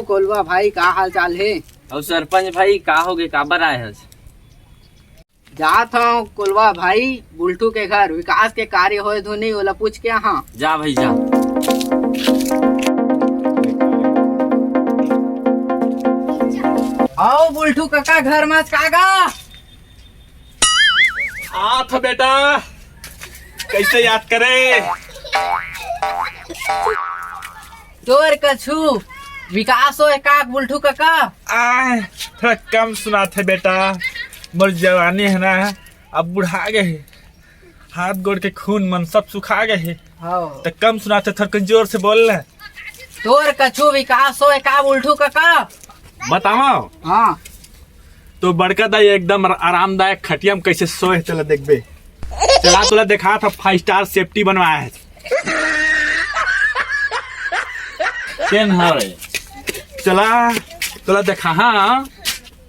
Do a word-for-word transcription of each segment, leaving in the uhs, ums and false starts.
कोलवा भाई, का हाल चाल हे? अउ सरपंच भाई, का होगे, काबर आए हस? जात हंव कोलवा भाई, बुल्टू के घर विकास के कार्य होय धुन नहीं, ओला पूछ के आहां। जा भाई, जा। अउ बुल्टू कका, घर म हस का गा? आत हंव बेटा, कइसे याद करे? तोर कछु विकास होय का बुल्टू कका? आय, थोड़ा कम सुनाथे बेटा, मोर जवानी हे ना, अब बुढ़ा गे हे, हाथ गोड़ के खून मन सब सुखा गे हे। हव। त कम सुनाथे, थोड़ा जोर से बोल ना। तोर कछु विकास होय का बुल्टू कका? बतावंव? हां। तोर बड़का दाई एकदम आरामदायक खटिया म कइसे सोए हे, तेला देखबे। चला, तोला देखात हंव, five star safety बनवाए हे। केन हरे? चला, तोला देखाहां,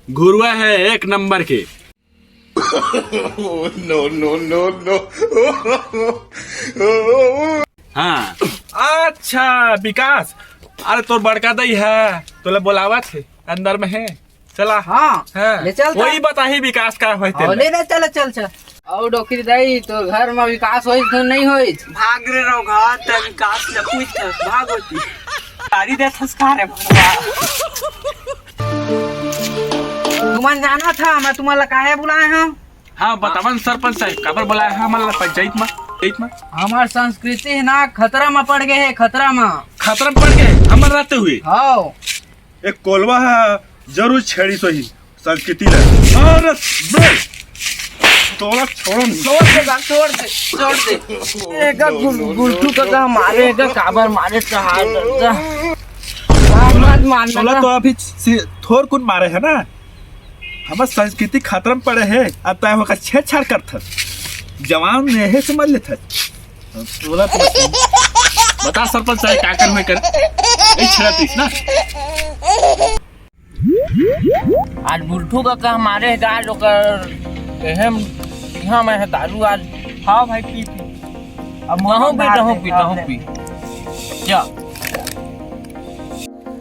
घुरुवा हे एक नंबर के। No, no, no, no। हां। अच्छा विकास, अरे तोर बड़का दाई हे, तोला बोलावत हे, अंदर म हे। चला। हां, हां। ले चल त। वही बताही विकास का होय तेला। ले ना, चल, चल, चल। अउ डोकरी दाई, तोर घर म विकास होइस धुन नहीं होइस? भाग रे रौगा, त विकास ल पूछ के भाग होती। गाड़ी देथस का रे भगवान? तुमन जानत हव, मैं तुमन ला काहे बुलाए हंव? हां, बतावन सरपंच साहब, काबर बुलाए हव हमन ला पंचायत म, पंचायत म? हमर संस्कृति हे ना, खतरा म पड़ गे हे, खतरा म। खतरा म पड़ गे, हमन रहते हुए? हव। ए कोलवा ह जरूर छेड़िस होही संस्कृति ल। अरे बे, तोला छोड़ो नहीं। छोड़ दे बा, छोड़ दे, छोड़ दे। ए गा गुल-, गुल्टू कका मारे, ए गा काबर मारे, चाहा जा। मत मारना तोला का। तो अभी से थोर कुन मारे हे ना, हमर संस्कृति खतरा म पड़े हे, अब तैं ओकर छेड़छाड़ करथस, जवान नेहे समझ लेथस। तोला तो बता सरपंच साहब, का कर मैं कर? ए छेड़ा तीस ना। आज बुल्टू कका मारे हे, आज ओकर एहम इहां में हे दारू आज। हां भाई, पी, पी। अब मोला कहूं पी, मार कहूं दे, पी, कहूं कहूं दे। पी। जा।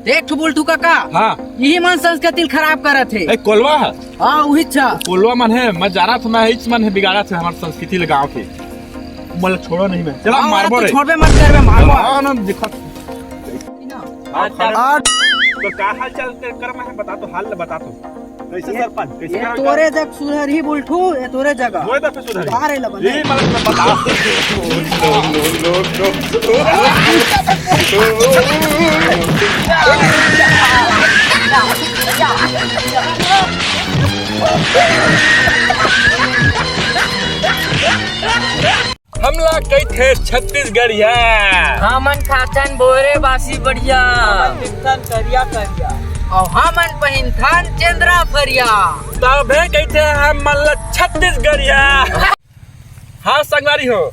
देख ठो बुल्टू कका, हां। इही मन संस्कृति ल खराब करत हे। ए, कोलवा ह? हां, उही च। कोलवा मन हे, मैं जानत हंव, मैं इच मन हे बिगाड़त हे हमर संस्कृति ल गांव के। मोला छोड़ो नहीं मैं। चला, हां, मारबो तैं रे। छोड़बे मत करबे, मारबो। हां, ना दिखत। हां, हां। तो का हाल चाल कर, कर मैं बता तो, हाल बता तो। कइसे ये, सरपंच, कइसे ये का तोरे जग सुधरही बुल्टू, ये तोरे जग। मोए दफे सुधरही। सुधारे ला बने। ये मतलब मैं बता। हमला कहिथे छत्तीसगढ़िया। हमन खाथन बोरे बासी बढ़िया। हमन पिंथन करिया करिया। अउ हमन पहिनथन चेंद्रा फरिया। तभे कहिथे हमन ला छत्तीसगढ़िया। हां संगवारी हो,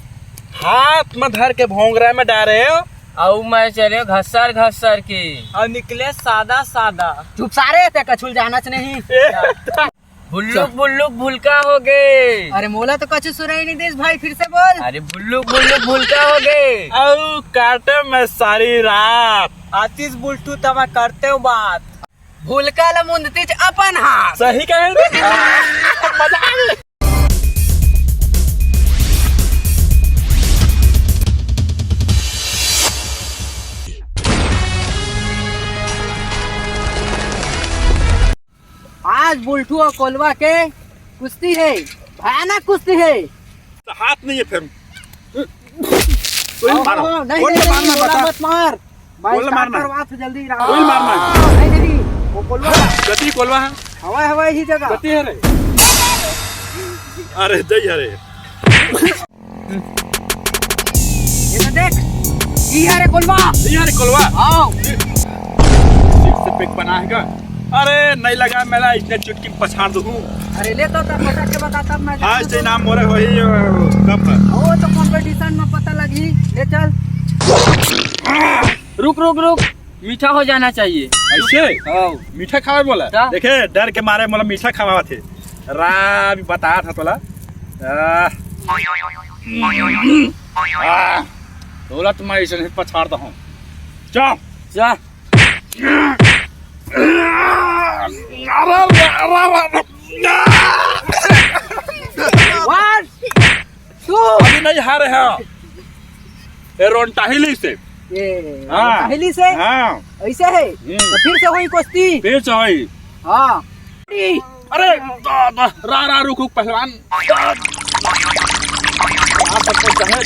हाथ म धर के भोंगरा म डारे हो। अउ मैं चले घसर घसर के। अउ निकले सादा सादा। चुप सारे, तैं कछु ल जानच नहीं। ए, भुल्लुक भुल्लुक भुलका होगे। अरे मोला तो कछु सुनाई नहीं देस भाई, फिर से बोल। अरे भुल्लुक भुल्लुक भुलका होगे। अउ काटे में सारी रात। आतिस बुल्टू त मैं करते हूँ बात। भुलका ल मुंदतिच अपन हाथ। सही कहे रे। मजा आ गया। आज बुल्टू अउ कोलवा के कुश्ती हे, भयानक कुश्ती हे। हाथ नहीं है फिर। कोई आओ, मारो। आओ, नहीं, कोई नहीं, मारना नहीं, बता। मत मार। भाई, कोई start मारना। करवा तो जल्दी रहा। कोई मारना। नहीं, नहीं, वो कोलवा। गति कोलवा है। हवाई, हवाई ही जगह। गति है रे। अरे, जय हरे। ये तो देख, ये हरे कोलवा। ये हरे कोलवा। आओ। ठीक से पिक बना है का? अरे, नहीं लगा मेरा, इसने चुटकी में पछाड़ दूँ। अरे, ले तो तब पटक के बता, तब मैं आज से नाम मोरे होही, अ, कब है? वो तो competition में पता लगी। ले चल। रुक, रुक, रुक। मीठा हो जाना चाहिए। ऐसे? हाँ। मीठा खावे बोला? क्या? देखे, डर के मारे मोला मीठा खावा थे। राम बता था तोला। आ, आ, तोला तो मैं ऐसे नहीं पछाड़ता हूँ। चल। जा। अरे, अरे, अरे, अरे। One, two। अभी नहीं हारे हैं। ये रोंटाहिली से। ये हाँ। रोंटाहिली से? हाँ। ऐसे है? हम्म। तो फिर से होई कुश्ती। फिर से होई। हाँ। अरे, दा, दा, रा, रा, रुक, रुक, पहलवान। आप सबको चाहे,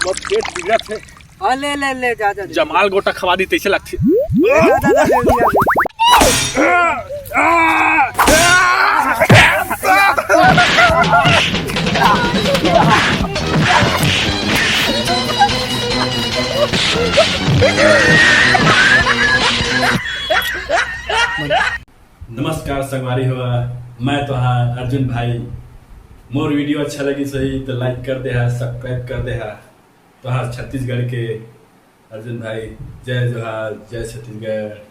बहुत पेट बिगड़त है। हाँ, ले, ले, ले, जा, जा, जा। जमाल गोटा खवा दी, तैसे लगती। ले, जा, जा, जा, जल्दी, जल्दी। नमस्कार संगवारी हो, मैं तोहार अर्जुन भाई। मोर वीडियो अच्छा लगी सही तो लाइक कर दे हा, सब्सक्राइब कर दे हा। तोहार छत्तीसगढ़ के अर्जुन भाई। जय जोहार, जय छत्तीसगढ़।